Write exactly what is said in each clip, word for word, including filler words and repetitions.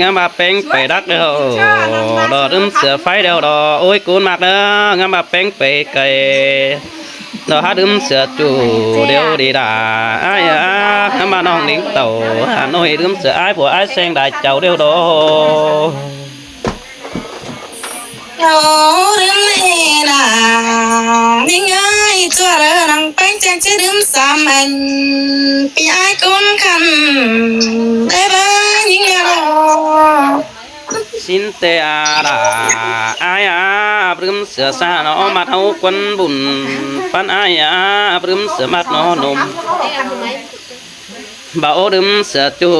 Ngắm ꞌva ꞌpéng pay đắc đeo, đo ꞌlứm sửa phái đeo đo. Ôi, ꞌcốn ꞌmặc ꞌnớ, ngắm ꞌva ꞌpéng pay cay, đo hák ꞌlứm sửa chủ đeo đi đà. Ai ơ, ngắm ꞌva ꞌnọng đính tàu Hà Nội ꞌlứm sửa ái pua ái seng đài chảu đeo đo. Âu ꞌlứm ꞌnị đà, ꞌnhính ơi, ꞌchua đơ ꞌnọng ꞌpéng chắng ꞌchí ꞌlứm sam ꞌnhính, pi ái ꞌcốn khăn, đé bá ꞌnhính ơi. Sín ꞌtẹ a đà, ái a, ꞌlứm sửa sa ꞌnọ ꞌmặt ꞌháu ꞌquắn bun, ꞌpắn ái a, ꞌlứm sửa ꞌmặt ꞌnọ ꞌnôm. Báu ꞌlứm sửa ꞌchu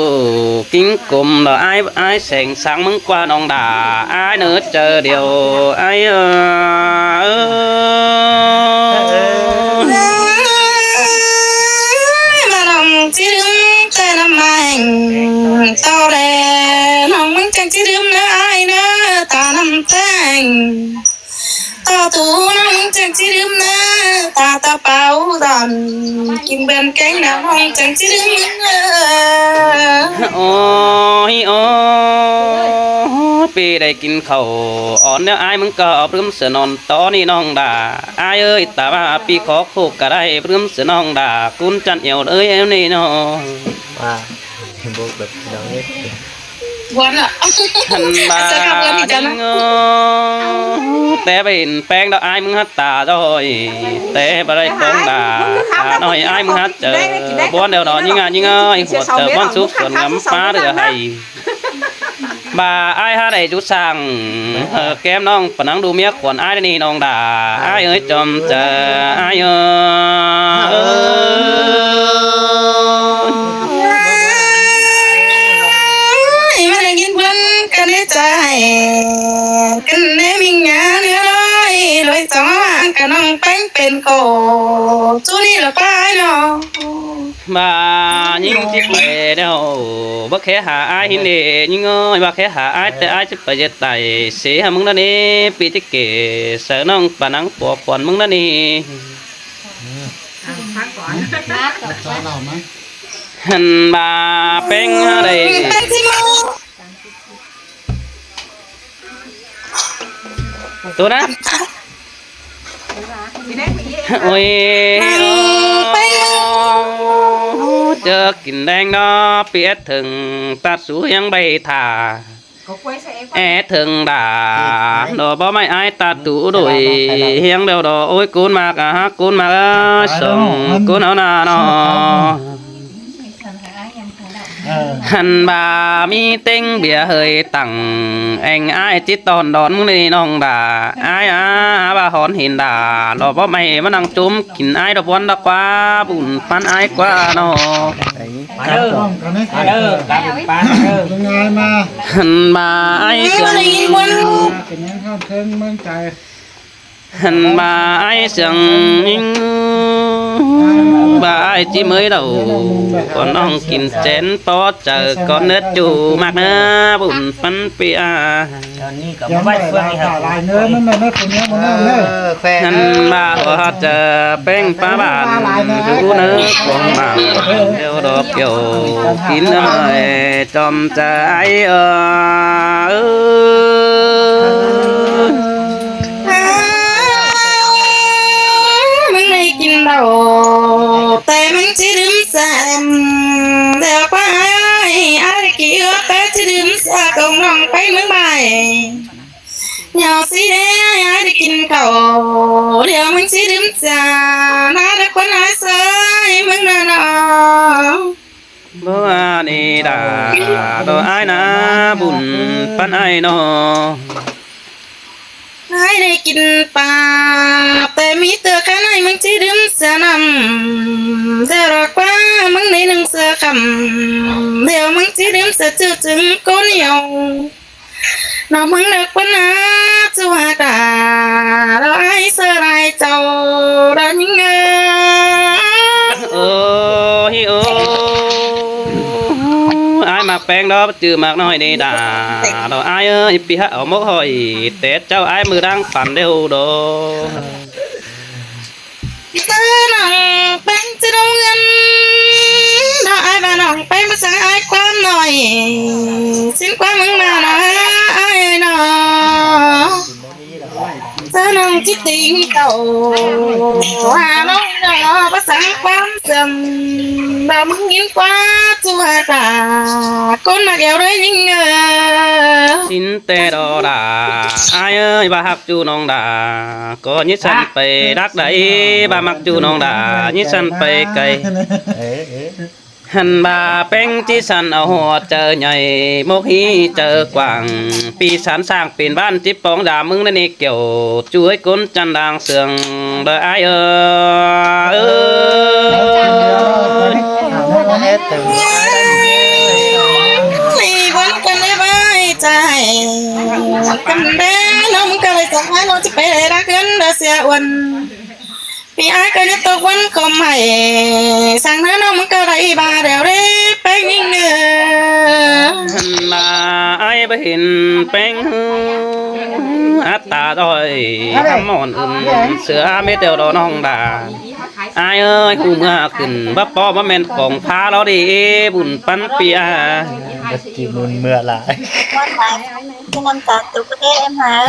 ꞌkính cốm lỏ ái, ái seng sáng ꞌmứng ꞌquá ꞌnọng đà, ái ꞌnớ chaư điêu, ái ơ. Ơi, ꞌva ꞌnọng ꞌchí ꞌlứm ꞌtẹ ꞌnặm ꞌmá ꞌhêng, tau đé ꞌnọng ꞌmứng chắng ꞌchí ꞌlứm ꞌnớ ái ꞌnớ, ta ꞌnặm ꞌtếng. Tau tu ꞌnọng ꞌmứng chắng ꞌchí ꞌlứm ꞌnớ, ta ta páo đon, kin bươn kéng đa ꞌnọng chắng ꞌchí ꞌlứm ꞌnớ. Ôi, ôi, pi đảy kin khảu ón ꞌnớ ái ꞌmứng ꞌcọ ꞌlứm sửa ꞌnọn tó ꞌnị ꞌnọng đà. Ái ơi, ta ꞌva pi khó khổ cả đảy ꞌlứm sửa ꞌnọng đà, ꞌcốn chăn eo ơi eo ꞌnị ꞌnọ. Wow. Bố bật đầu hết. ꞋVuôn ꞌnớ. Khăn ꞌva ꞌnhính ơ, té ꞌva hên ꞌpéng đo ái ꞌmứng hák ta ꞌdội, té ꞌva đảy ꞌpéng đà, ta ꞌnọi ái ꞌmứng hák chaư, ꞌbuôn đeo đo ꞌnhính a ꞌnhính ơi, hua chaư ꞌbuôn súp suôn ngắm pá đưa hảy. ꞌVa ái hák đảy dú sang, ơ, kém ꞌnọng pă nắng đu ꞌmía khuôn ái ꞌnị ꞌnọng đà, ái ơi chom chaư, ái ơi. Ơi, ꞌmá đảy ꞌnghín ꞌvắn căn đé chaư, căn đé ꞌmí ngán ꞌnớ ꞌnọi, ꞌlới chóng ꞌmá căn ꞌnọng ꞌpéng pên khổ, ꞌchu ꞌnị lỏ ꞌquá ái ꞌnọ. ꞌVa ꞌnhính ꞌchí pay đeo, báu khék hả ái ꞌhín ꞌnị, ꞌnhính ơi, báu khék hả ái ꞌtẹ ái ꞌchí pay ꞌdệt tảy, sí hả ꞌmứng ꞌnớ ꞌnị, pi ꞌchí kể, saư ꞌnọng pă nắng pua khuôn ꞌmứng ꞌnớ ꞌnị. Khăn ꞌva ꞌpéng hả đảy. Tố ná. Ôi, ơ, chớ kin đen đó, pi ét thường ta sú hiếng bay thả. Ét thường đà, đó báu ꞌmạy ái ta tú đuổi hiếng đeo đó. Ôi, ꞌcốn ꞌmặc a, ꞌcốn ꞌmặc a, song ꞌcốn áo na nó. Hăn ꞌva ꞌmí ꞌtếng bia hơi tẳng, eng ái ꞌchí tỏn đón ꞌmứng ꞌnị ꞌnọng đà. Ái a, ꞌva hón hên đà, lỏ báu ꞌmạy ꞌmá ꞌnăng chốm kin ái đo ꞌbuôn đa ꞌquá, bun ꞌpắn ái ꞌquá ꞌnọ. Hăn ꞌva ái sương Hăn ꞌva ái sương ꞌnhính, ꞌva ái ꞌchí ꞌmới đaư, ꞌcọ ꞌnọng kin chén ꞌpó chaư ꞌcọ ꞌnớ ꞌchu ꞌmặc ꞌnớ, bun ꞌpắn pi a. Hăn ꞌva hua chaư ꞌpéng pá bản, dú ꞌnớ cuông mảng, đeo đo kiẻo kín ơi, chom chaư ái ơ. ꞌMứng ꞌnị kin đaư, té ꞌmứng ꞌchí đưm sam, đeo ꞌquá ái, ái kin ưa té ꞌchí đưm sa công ꞌnọng ꞌpéng ꞌmứng ꞌmạy. Nháư sí đé ái, ái đảy kin khảu, đeo ꞌmứng ꞌchí đưm sa, ná đé ꞌquá ái ꞌsớ ꞌmứng ꞌnớ ꞌnọ. Báu a ꞌnị đa, đo ái ná bun ꞌpắn ái ꞌnọ. Ái đảy kin pap, té ꞌmí ꞌtưa khăn ái ꞌmứng ꞌchí đưm sa ꞌnặm, đeo ꞌlạ ꞌquá ꞌmứng ꞌnị ꞌnưng sa khăm, đeo ꞌmứng ꞌchí đưm sa ꞌchư chứng ꞌcốn yau. ꞌNọ ꞌmứng đaư ꞌquá ná ꞌchu hák đa, đo ái ꞌsớ lai chảu, đo ꞌnhính ơ. Ơ, hi ơ. Ái ꞌmặc ꞌpéng đo, ꞌchư ꞌmặc ꞌnọi ꞌnị đa. Đo ái ơi, pi hák au mốc hỏi, té chảu ái ꞌmự đang phản đeo đo. Tứ ꞌnọng ꞌpéng ꞌchư đu ꞌngớn, đo ái ꞌva ꞌnọng ꞌpéng ꞌmá sáng ái ꞌquám ꞌnọi. Xin ꞌquám ꞌmứng ꞌna ꞌnớ, ải ꞌnớ. ꞌChớ ꞌnọng ꞌchí ꞌtếng cảu, ha ꞌnọng ꞌnớ, báu sắng ꞌquám săm, đaư ꞌmứng ꞌnhính ꞌquá ꞌchu ha ta, ꞌcốn ꞌmặc ẻo đuối ꞌnhính ꞌnớ. Xin ꞌtẹ đo đa, ải ơi, ꞌva ꞌhặc ꞌchu ꞌnọng đa, ꞌcọ ꞌnhí săn pay đắc đảy, ꞌva ꞌmặc ꞌchu ꞌnọng đa, ꞌnhí săn pay cay. Hăn ꞌva ꞌpéng ꞌchí săn au ꞌhọt chaư nhảy, mốc ꞌhí chaư quảng, pi sán sang pên ꞌván chếp póng dam ꞌmứng ꞌnớ ꞌnị, kiẻo ꞌchu ới ꞌcốn chăn đang sương đa ải ơi. ꞌLị ꞌvắn căn ꞌlế ꞌvái chaư, căn ꞌlế ꞌnọng ꞌmứng ꞌcọ đảy sắng ải ꞌnọng ꞌchí pay đa ꞌcứn đa sia uôn. ꞌPi ải ꞌcọ ꞌnhá ꞌtộc ꞌvắn ꞌcọ ꞌmạy, sắng ꞌnớ ꞌnọng ꞌmứng ꞌcọ đảy ba đẻo đế ꞌpéng ꞌnhính ꞌnớ. Hăn ꞌva ải báu hên ꞌpéng, át ta ꞌdội, hăm mỏn ứn sửa mết đeo đo ꞌnọng đa. Ải ơi, hu ꞌmưa khửn báu ꞌpo báu ꞌmen cỏng phá lo đi, bun ꞌpắn ꞌpi ải. Báu ꞌchí bun ꞌmưa lai.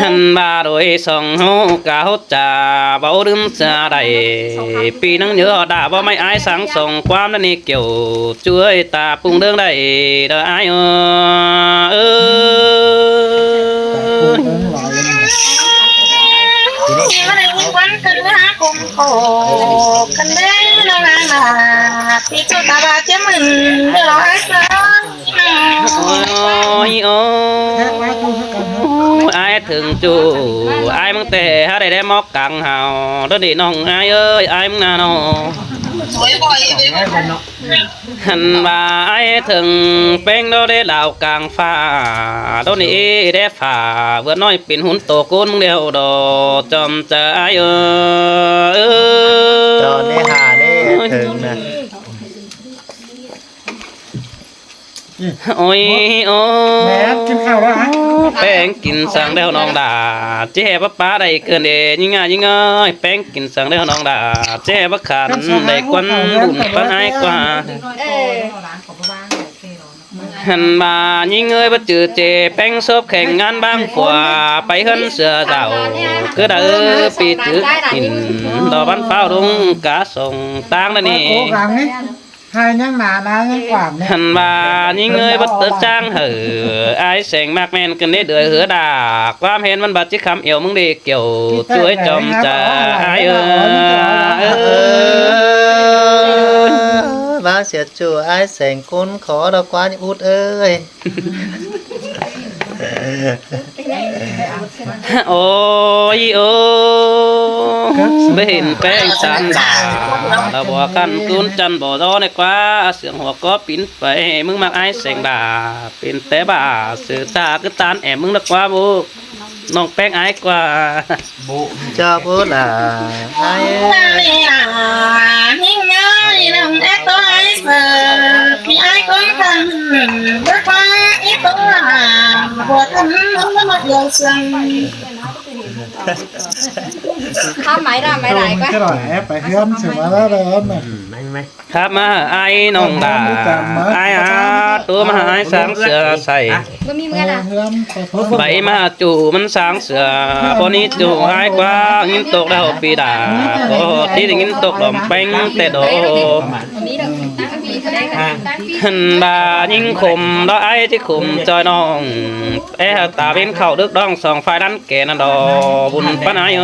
Hăn ꞌva đuổi song ꞌhụ ca hốt ca báu đưm sửa đảy. ꞌPi ꞌnăng nhớ ꞌhọt đa báu ꞌmạy ải sắng song ꞌquám ꞌnớ ꞌnị, kiẻo ꞌchu ới ta pung đương đảy đa ải ơi. Ôi, ôi, ải thưởng ꞌchu, ải ꞌmứng ꞌtẹ hák đảy đé mốc cang hảu, đô đi ꞌnọng ải ơi, ải ꞌmứng ꞌna ꞌnớ. Hăn ꞌva ải thưởng ꞌpéng đô đé đao cang phả, đô đi đé phả, ꞌvượt ꞌnọi pên hún tô ꞌcốn ꞌmứng đeo đo, chom chaư ải ơi. Cho đé ha đé thưởng ꞌnớ. Ôi, ôi. Mẹ ăn kin khảo đó hả? ꞌPéng kin săng đeo ꞌnọng đa, ꞌchí hê báu pá đảy ꞌcươn đê, ꞌnhính ải ꞌnhính ơi, ꞌpéng kin săng đeo ꞌnọng đa, ꞌchí hê báu khăn đảy ꞌquắn bun ꞌpắn ải ꞌquá. Hăn ꞌva ꞌnhính ơi báu chứ ꞌchê ꞌpéng sốp kheng ngăn bang phua, pay ꞌhướn sửa dảo, cứ đaư ꞌpi chứ kin, đo bắn pháo đúng cá sông tang đa ꞌnị. Hăn ꞌva ꞌnhính ơi báu tớt chang hảư, ải seng ꞌmặc ꞌmen ꞌcứn đê đuổi hứa đa, ꞌquám hên ꞌmắn báu ꞌchí khắm ẻo ꞌmứng đê, kiẻo ꞌchu ới chom chaư ải ơi. ꞌVa sia ꞌchu ải seng ꞌcốn khó đa ꞌquá út ơi. Ôi, ôi, báu hên ꞌpéng sán đa, đa bua căn ꞌcốn chăn báu đo ꞌnị ꞌquá, sương hua ꞌcó pín pay, ꞌmứng ꞌmặc ải seng đa, pên té bả, sửa ta cứ tán ẻm ꞌmứng đa ꞌquá bố, ꞌnọng ꞌpéng ải ꞌquá. Bố. Cho bố là ải. Khắp máy ra máy đài quá. Cái đó ép phải hiến sự mà đó đây ấm này. Khắp ꞌmá ải ꞌnọng đa, ải a, ꞌtố ꞌmá ải sắng sửa sảy. Báu ꞌmí ꞌmưa đa. Báu ꞌmá ꞌchu ꞌmắn sắng sửa, báu ꞌnị ꞌchu ải ꞌquá, ꞌnghín tốc đao ꞌpi đa, ꞌcọ ꞌchí đảy ꞌnghín tốc đom ꞌpéng ꞌtẹ đô. Hăn ꞌva ꞌnhính khôm đo ải ꞌchí khôm ꞌchoi ꞌnọng. Ê, hảư ta ꞌvến khảu đước đong song phai đắn kẻ năn đo, bun ꞌpắn ải ơ.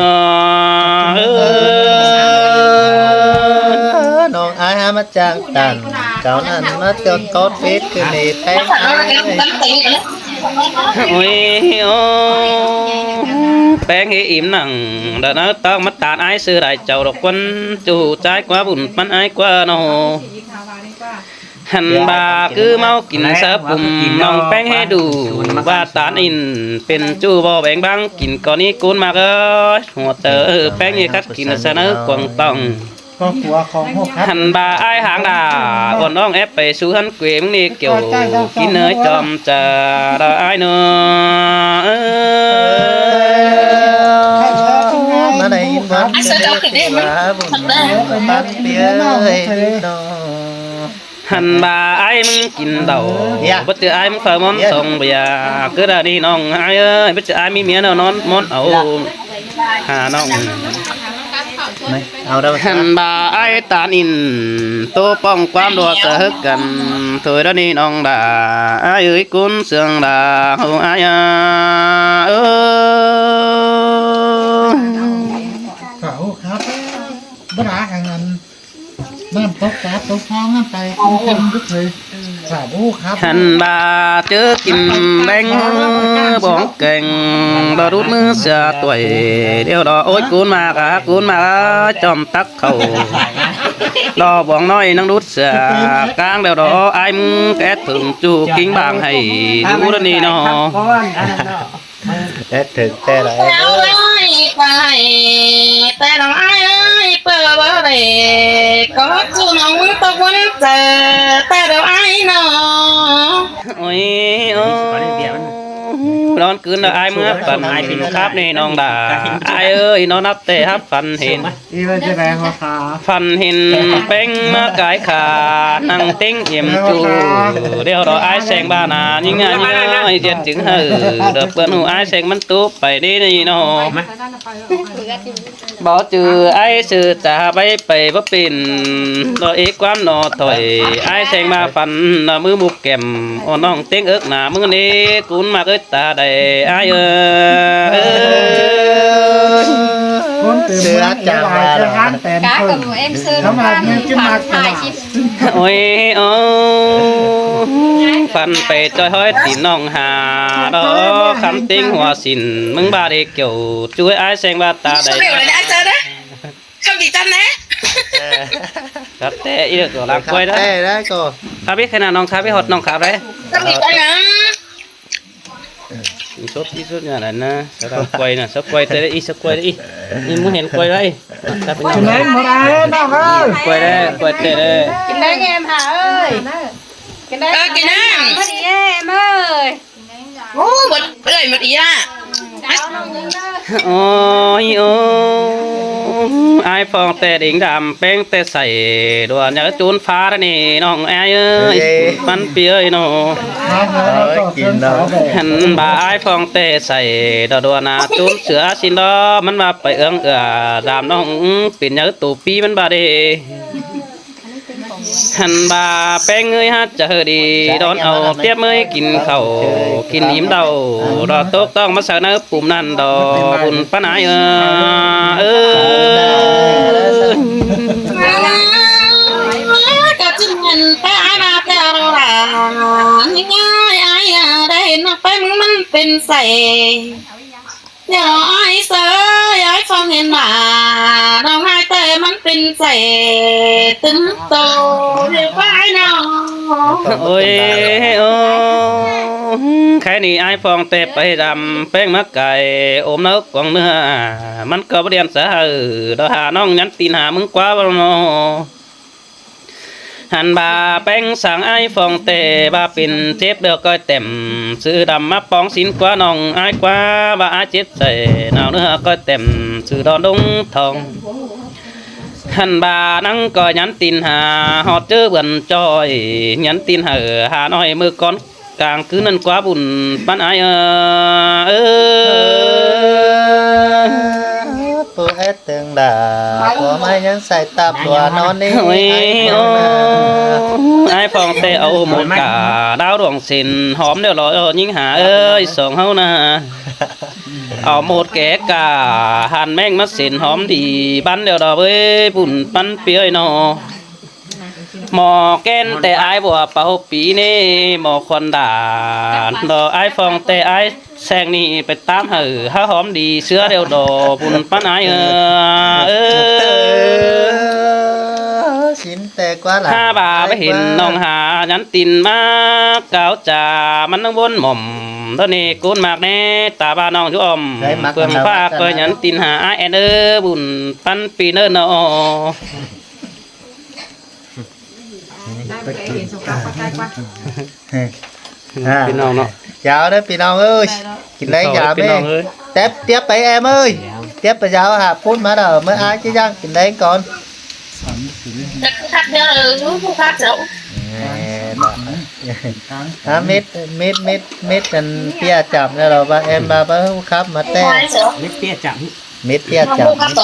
Ơ, ꞌnọng ải hák ꞌmá chang tản, cáu năn ꞌmá ꞌchọ tót phết ꞌcứ ꞌnị ꞌpéng ải. Ôi, ô, ꞌpéng hế im nẳng, đa ꞌnớ ꞌtóng ꞌmá tản ải sư đảy chảu độc ꞌquăn, ꞌchu ꞌchái ꞌquá bun ꞌpắn ải ꞌquá ꞌnớ. Hăn ꞌva cứ ꞌmáu kin sáư pum ꞌnọng ꞌpéng ꞌhế đu, ꞌva tản ỉn pên ꞌchu ꞌvo béng bang kin ꞌcọ ꞌnị ꞌcốn ꞌmặc ơi. Hua tơ ꞌpéng ꞌnị khắt kin sáư ꞌnớ cuông tỏng. Hăn ꞌva ải háng đa, uôn ong ép pay sú ꞌhướn quê ꞌmứng ꞌnị kiẻo kin ơi chom chaư đa ải ꞌnớ. Má đảy bón ꞌcọ ꞌnị kiẻo bun ꞌpắn ꞌpi ơi ꞌnớ. Hẳn ꞌva ải ꞌmứng kin đảu, báu ꞌchư ải ꞌmứng phaư ꞌmón song bia, cứ đa đi ꞌnọng ải ơi, báu ꞌchư ải ꞌmí ꞌmía ꞌnớ ꞌnón ꞌmón au. Hả ꞌnọng. Hẳn ꞌva ải ꞌtan in, tô ꞌpọng ꞌquám đua sa hớc căn, thôi đa đi ꞌnọng đa, ải ơi cún sương đa, hô ải à, ơ. Khảo khắp, báu đá hàng ăn. Năm tốc cá tốc phong ăn tay cũng không biết thầy. Khảo khắp. Hẳn ꞌva ꞌchớ kin ꞌlẹng bóng keng, đo đút ꞌmứ sia tuổi, điêu đo ối cún ꞌmặc á, cún ꞌmặc á, chom tắc khảu. Đo bóng ꞌnọi ꞌnăng đút sia, cáng điêu đo ải ꞌmứng kẹt thửng ꞌchu kính bảng hảy, đu đa đi ꞌnọ. Tết thực tết rồi. Áo ơi, phải, phải lòng ai ơi, bơ bơ bê, có chu nóng tóc quấn tờ, ta đâu ai nó. Ôi, ô. Đón cứ là ai mưa phần khắp đi ꞌnọng đa. Ải ơi, ꞌnọng nắp tê hắp phần hên. Phần hên ꞌpéng ꞌmá cai khả năng ꞌtếng yêm ꞌchu. Điêu đo ải seng ꞌva nả, ꞌnhính ngà ꞌnhính ngà, ꞌi ꞌdệt chứng hảư. Đo ꞌpươn ꞌhụ ải seng ꞌmắn túp pay đi đi ꞌnọ. Báu ꞌchư ải sư chả báu pay báu pên. Đo ꞌí ꞌquám ꞌnọ thôi. Ải seng ꞌva phần ꞌnọ ꞌmứ mục kẻm. Ô ꞌnọng ꞌtếng ước nả ꞌmứng đi cún ꞌmặc ới ta đảy ải ơi. Sửa chả mà là. Cá của em sư Phan Thải Chim. Ôi ô, phần pay ꞌchoi ꞌhói tỉ ꞌnọng hả đo khắm ꞌtếng hua sỉn ꞌmứng ꞌva đi kiểu chuối ải seng ꞌva ta đảy. Không bị chăn đấy. Khắp tê ꞌí được của làng quay đó. Khắp tê đấy cô. Khắp biết khi nào ꞌnọng khắp biết ꞌhọt ꞌnọng khắp đấy. Không bị chăn à. Sốt ꞌí sốt nhà này nè, sao đang quay nè, sao quay tê ꞌí, sao quay ꞌí. ꞌI ꞌmứ hên quay đấy. Khắp bên ꞌnọng. Kin đen một ai ꞌnọng ơi. Quay đấy, quay tê đấy. Kin đen em hả ơi. Kin đen. Ơ, kin đen. Mất đi em ơi. Ô, một ơi, một ý à. Ôi ô, ải Phong tê đính đam ꞌpéng tê sảy đua nhớ chốn phá đó nè ꞌnọng ải ơi. Ê. Bắn pi ơi ꞌnọ. Ơi, kin đó. Hẳn ꞌva ải Phong tê sảy đo đua nả chốn sửa xin đó, ꞌmắn ꞌva pay ương ưa đam ꞌnọng pên nhớ tổ pi ꞌmắn ꞌva đi. Hẳn ꞌva ꞌpéng ơi hát chả hơ đi đón au tiếp ꞌmới kin khảu kin im đau. Đo tốc ꞌtóng ꞌmá saư ꞌnớ pum ꞌnặn đo bun ꞌpắn ải ơ. Ơ. Cả chim ngân ta ai mà ta đo là. Những ai ai à, đây nó phải mướn mắn pên sảy. Nếu ai sớ, ai Phong hên mà, đong ai tê mắn pên sảy, tứng tô, nếu có ai nào. Ôi ô, khay ꞌnị ải Phong tê pay đam ꞌpéng ꞌmá cai, ôm nớ quăng ꞌnưa, ꞌmắn ꞌcọ báu điên sa hảư, đo hả ꞌnọng nhắn tin hả ꞌmứng ꞌquá báu ꞌnọ. Hẳn ꞌva ꞌpéng sang ải Phong tê ꞌva pên chếp điêu ꞌcoi tẻm, sư đam ꞌmá póng sín ꞌquá ꞌnọng ải ꞌquá ꞌva ải chếp sảy nao ꞌnưa ꞌcoi tẻm, sư đo đống thong. Hẳn ꞌva ꞌnăng ꞌcoi nhắn tin hả ꞌhọt ꞌchớ bươn ꞌchoi, nhắn tin hảư hả ꞌnọi ꞌmự cón cang cứ ꞌnặn ꞌquá bun ꞌpắn ải ơ. Ơ. Pô ét tưng đà, pô mai nhắn sai tạp đùa nó ní. Ôi ô, ải Phong tê au một cả đáo đuông sên hóm điêu lo ơ ꞌnhính hả ơi, song ꞌháu nả. Au một kẻ cả hàn ꞌmếng ꞌmá sên hóm đi bắn điêu đo ꞌvới bun ꞌpắn pi ơi ꞌnọ. ꞌMo ken tê ải bua pau pi ꞌnị, ꞌmo khuôn đả, đo ải Phong tê ải seng ꞌnị pay tám hảư hả hóm đi sửa điêu đo bun ꞌpắn ải ơ. Ơ. Sín tê ꞌquá lả. Hả ꞌva báu hên ꞌnọng hả nhắn tin ꞌmá cáo chả ꞌmắn ꞌnăng bôn mỏm. Đó ꞌnị cốn ꞌmặc ꞌnị, ta ꞌva ꞌnọng dú ỏm. Pương pha ꞌcoi nhắn tin hả ải en ơ bun ꞌpắn pi ꞌnớ ꞌnọ. ꞌPi ꞌnọng ꞌnọ. Chào đấy ꞌpi ꞌnọng ơi. Kin đen chào ꞌpi ꞌnọng ơi. Tép tiếp với em ơi. Tiếp với chào hả phút mà đờ mới ai chứ chăng kin đen con. Chắc khát nhớ, ừ, khát cháu. Ê, đó. Hả, mết, mết, mết, mết ăn pía chậm nữa rồi, ba em ba bác Hưng khắp mà té. Mết pía chậm. Mết pía chậm. Mết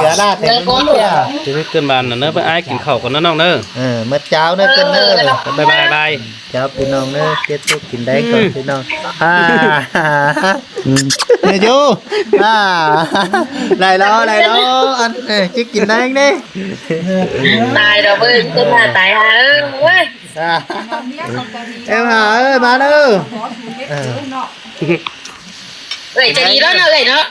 nữa là té mết pía. Chứ mết cơn bàn là nó với ai kin khẩu còn nó nong nữa. Ờ, mết cháo nữa cơn nữa. Bye bye bye. Cháo pi nong nữa, kết thúc kin đấy còn pi nong. À. Ừ. Nè chú. À. Này lo, này lo, ăn, ê, chứ kin đấy đi. Tai rồi, bơi, tôi là tai hả? Ơi. À. Em Hà ơi, ba đâu? Ờ. Vậy chạy đi đó nó vậy đó.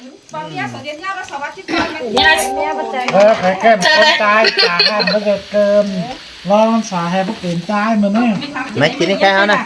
Ơ, phải kèm con trai, cả hai nó được cơm. Lo con xả hè bốc đến trai mà nữa. Mày chỉ đi khai hả nè?